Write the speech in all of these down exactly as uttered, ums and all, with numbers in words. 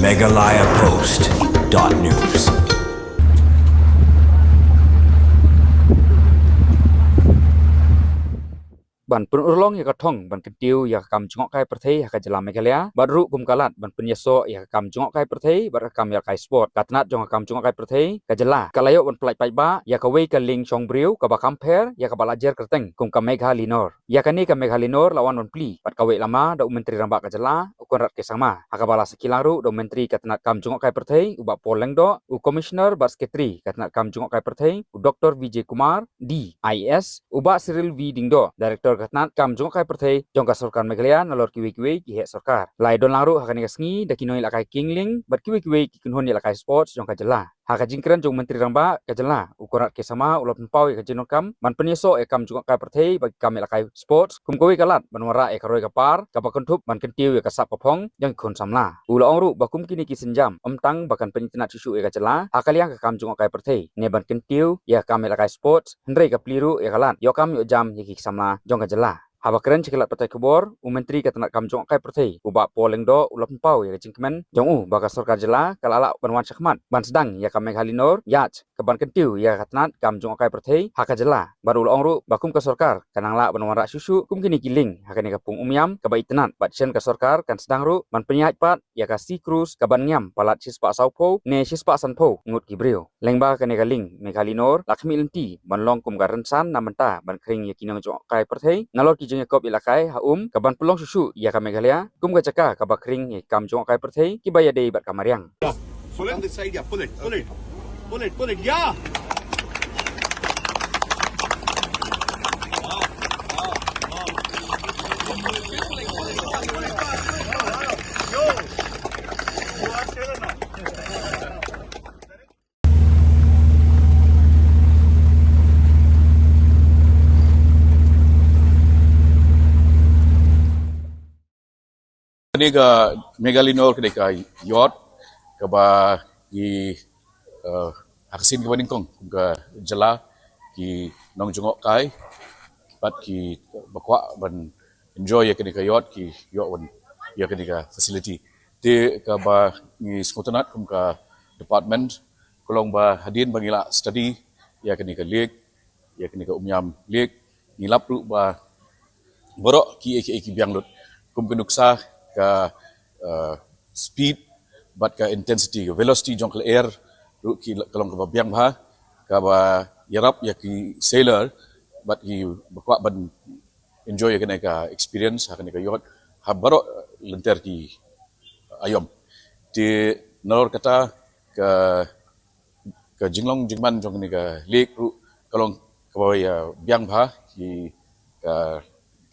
Meghalaya Post dot news. Ban pynurlong ïa ka thong ban kyntiew ïa ka kam jngohkai pyrthei ha ka jylla Meghalaya, bad ruh kum ka lad ban pynïasoh ïa ka kam jngohkai pyrthei bad ka kam ïalehkai sport, ka tnat jong ka kam jngohkai pyrthei ka jylla ka la ïoh ban pyllait paidbah ïa kawei ka lieng shong briew kaba kham pher ïa kaba la jer kyrteng kum ka Meghalinor. Ïa kane ka Meghalinor la wan ban plie bad kawei lama da u Myntri Rangbah ka jylla, u Conrad K Sangma, ha kaba la sakhi lang ruh da u Myntri ka tnat kam jngohkai pyrthei, u Bah Paul Lyngdoh, u Commissioner bad Secretary ka tnat kam jngohkai pyrthei, u Doktor Vijay Kumar D, I A S, u Bah Cyril V Diengdoh, Director ka tnat kam jngohkai pyrthei jong ka sorkar Meghalaya, nalor kiwei kiwei ki heh sorkar. La ïadon lang ruh ha kane ka sngi da ki nongïalehkai kieng lieng bad kiwei kiwei ki kynhun ïalehkai sports jong ka jylla. Ha ka jingkren jong u Myntri Rangbah ka jylla, u Conrad K Sangma, u la pynpaw ïa ka jingdonkam ban pynïasoh ïa ka kam jngohkai pyrthei bad ki kam ïalehkai sports kum kawei ka lad ban wanrah ïa ka roi ka par kaba kynthup ban kyntiew ïa ka sap ka phong jong ki khun samla. U la ong ruh ba kum kine ki sienjam ym tang ba kan pynitynnad shuh shuh ïa ka jylla ha ka liang ka kam jngohkai pyrthei ne ban kyntiew ïa ka kam ïalehkai sports, hynrei ka plie ruh ïa ka lad ïoh kam ïoh jam ïa ki samla jong ka jylla. Haba kren sha ki lad pathai khubor, u Myntri ka tnat kam jngohkai pyrthei, u Bah Paul Lyngdoh, u la pynpaw ïa ka jingkmen jong u ba ka sorkar jylla ka la lah ban wan shakhmat ban sdang ïa ka Meghalinor Yacht kaban kyntiew ïa ka tnat kam jngohkai pyrthei ha ka jylla. Bad u la ong ruh ba kum ka sorkar kan nang lah ban wanrah shuh shuh kum kine ki lieng ha kane ka pung Umiam kaba itynnad, bad shen ka sorkar kan sdang ruh ban pynïaid pat ïa ka sea cruise kaban ngiam palat shispah sawphew ne shispah sanphew ngut ki briew. Lyngba kane ka lieng Meghalinor la khmih lynti ban long kum ka rynsan na bynta ban khring ïa ki nongjngohkai pyrthei nalor ki jingïakop ïalehkai ha um, kaban pynlong shuh shuh ïa ka Meghalaya kum ka jaka kaba khring ïa ki kam jngohkai pyrthei kiba ïadei bad ka mariang. Pull it. On this side, yeah. Pull it, pull it. Pull it, pull it, yeah. Kane ka Meghalinor, kane ka yacht kaba ngi, eh, ha ka sien kaba nyngkong kum ka jylla, ki nongjngohkai bad kiba kwah ban enjoy ïa kane ka yacht ki ïoh wan ïa kane ka facility. Te kaba ngi sngewtynnad kum ka department, ka long ba hadien ba ngi la study ïa kane ka lake, ïa kane ka Umiam Lake, ngi lap ruh ba baroh kiei kiei ki biang lut. Kum ka nuksa, ka, eh, speed bad ka intensity, ka velocity jong ka lyer ruh ki, ka long kaba biang bha, kaba ïarap ïa ki sailor bad kiba kwah ban enjoy ïa kane ka experience ha kane ka yacht ha baroh lynter ki aïom. Te nalor kata, ka ka jinglong jingman jong kane ka lake ruh ka long kaba, eh, biang bha, ki, ka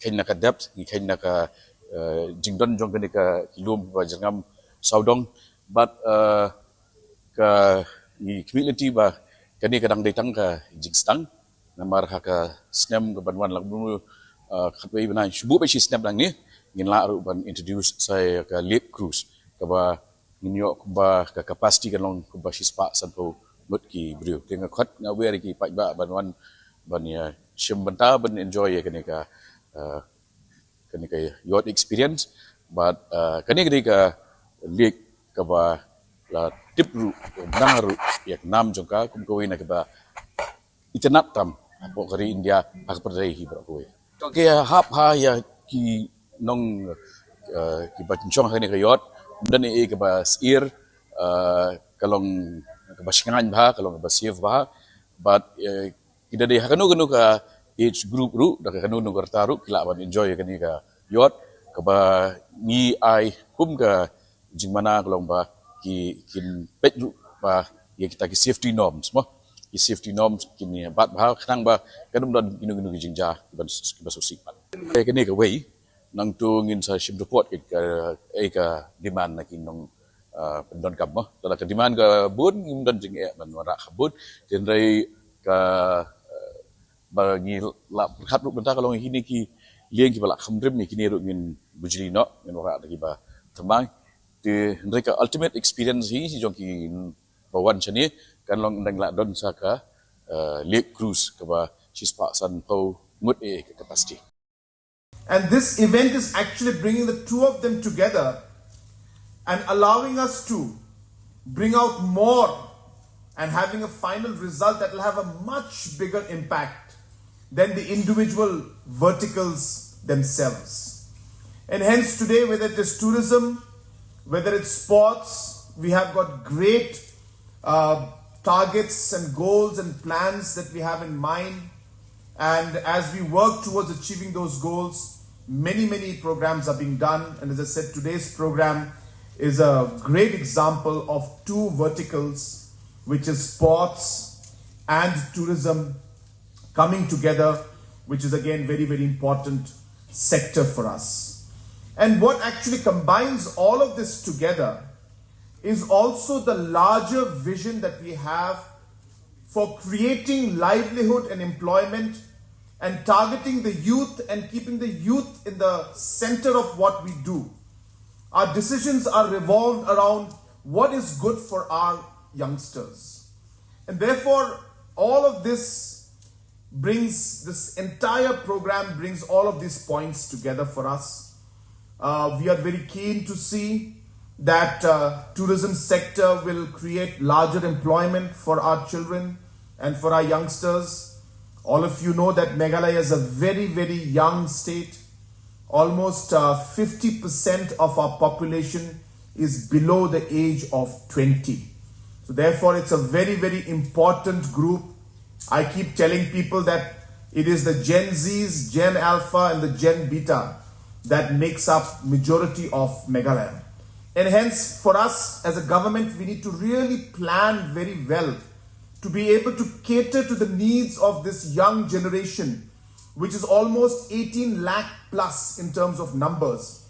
kheiñ na ka depth, ki kheiñ na ka, eh, jingdon jong kane ka, ki lum ba jyrngam sawdong. Bad, eh, ka, ngi khmih lynti ba kane ka dang dei tang ka jingsdang, namar ha ka snem kaban wan, la kumno, eh, khatwei bnai, shu buh beit shi snem nangne, ngin lah ruh ban introduce sa ïa ka lake cruise kaba ngin ïoh kumba ka capacity kan long kumba shispah sanphew ngut ki briew. Te nga khot, nga wer ïa ki paidbah ban wan ban ïa shim bynta ban enjoy ïa kane ka, eh, kane ka yacht experience. Bad, eh, kane ka dei ka lake kaba la tip ruh, nang ruh ïa ka nam jong ka kum kawei na kaba itynnad tam hapoh ka ri India ha ka pyrthei hi baroh kawei. To, ki hap ha ïa ki nong, eh, kiba pynshong ha kane ka yacht, ym don ei ei kaba syier, eh, ka long kaba shngaiñ bha, ka long kaba safe bha. Bad, eh, ki da dei ha kano kano ka age group ruh, da kano kano ka rta ruh, ki lah ban enjoy ïa kane ka yacht kaba ngi ai kum ka jingmana ka long ba ki, kin peit ruh ba ïa kita ki safety norms mo. Ki safety norms kin ïa bat bha khnang ba kan ym don kino kino ki jingjia kiban, kiba sngewsih pat. Ïa kane kawei, nangta ngin sa shim report ïa ka, ïa ka demand na ki nong, ah, pyndonkam mo. Lada ka demand ka bun, ngim don jingeh ban wanrah ka bun. Hynrei ka, eh, ba ngi la pyrkhat ruh mynta ka long ïa kine ki lieng kiba la kham rim, ïa kine ruh ngin bujli noh, ngin wanrah da kiba thymmai. Te hynrei ka ultimate experience hi jong kiba wan shane kan long ynda ngi la don sa ka, eh, lake cruise kaba shispah sanphew ngut ei ei ka capacity. And this event is actually bringing the two of them together and allowing us to bring out more and having a final result that will have a much bigger impact than the individual verticals themselves. And hence, today, whether it is tourism, whether it's sports, we have got great uh, targets and goals and plans that we have in mind. And as we work towards achieving those goals, many, many programs are being done. And as I said, today's program is a great example of two verticals, which is sports and tourism coming together, which is again very, very important sector for us. And what actually combines all of this together is also the larger vision that we have for creating livelihood and employment and targeting the youth and keeping the youth in the center of what we do. Our decisions are revolved around what is good for our youngsters. And therefore, all of this brings, this entire program brings all of these points together for us. Uh, we are very keen to see that uh, tourism sector will create larger employment for our children and for our youngsters. All of you know that Meghalaya is a very, very young state. Almost uh, fifty percent of our population is below the age of twenty. So therefore, it's a very, very important group. I keep telling people that it is the Gen Zs, Gen Alpha, and the Gen Beta that makes up majority of Meghalaya. And hence, for us as a government, we need to really plan very well to be able to cater to the needs of this young generation, which is almost eighteen lakh plus in terms of numbers.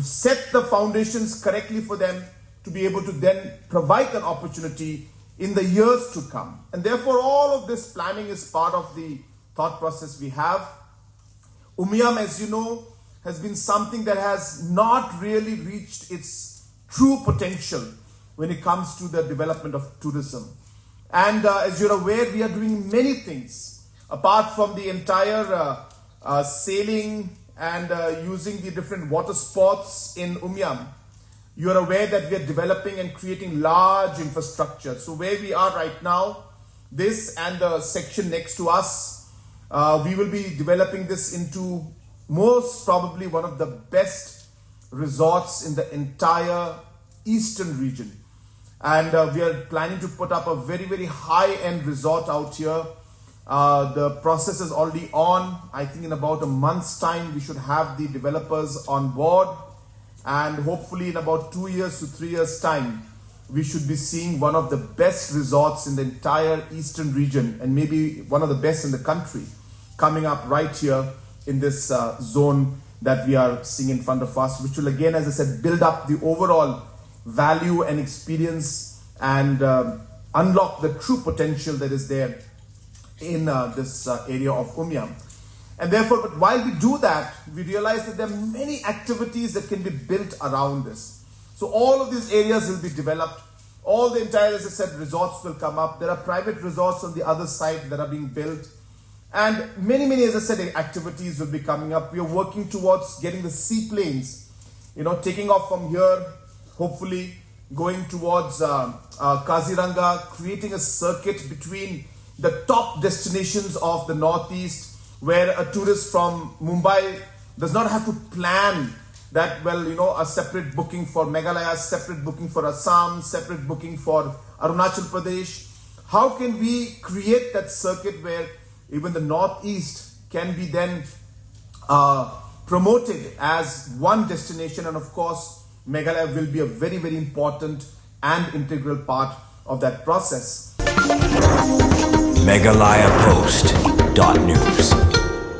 Set the foundations correctly for them to be able to then provide that opportunity in the years to come. And therefore, all of this planning is part of the thought process we have. Umiam, as you know, has been something that has not really reached its true potential when it comes to the development of tourism. And uh, as you're aware, we are doing many things apart from the entire uh, uh, sailing and uh, using the different water sports in Umiam. You're aware that we are developing and creating large infrastructure. So where we are right now, this and the section next to us, uh, we will be developing this into most probably one of the best resorts in the entire eastern region. And uh, we are planning to put up a very, very high-end resort out here. Uh, the process is already on. I think in about a month's time, we should have the developers on board. And hopefully, in about two years to three years' time, we should be seeing one of the best resorts in the entire eastern region and maybe one of the best in the country coming up right here in this uh, zone that we are seeing in front of us, which will again, as I said, build up the overall value and experience and um, unlock the true potential that is there in uh, this uh, area of Umiam. And therefore, but while we do that, we realize that there are many activities that can be built around this. So all of these areas will be developed. All the entire, as I said, resorts will come up. There are private resorts on the other side that are being built. And many, many, as I said, activities will be coming up. We are working towards getting the seaplanes, you know, taking off from here, hopefully going towards uh, uh, Kaziranga, creating a circuit between the top destinations of the Northeast, where a tourist from Mumbai does not have to plan that, well, you know, a separate booking for Meghalaya, separate booking for Assam, separate booking for Arunachal Pradesh. How can we create that circuit where even the Northeast can be then uh, promoted as one destination, and of course, Meghalaya will be a very, very important and integral part of that process. Meghalaya Post dot news.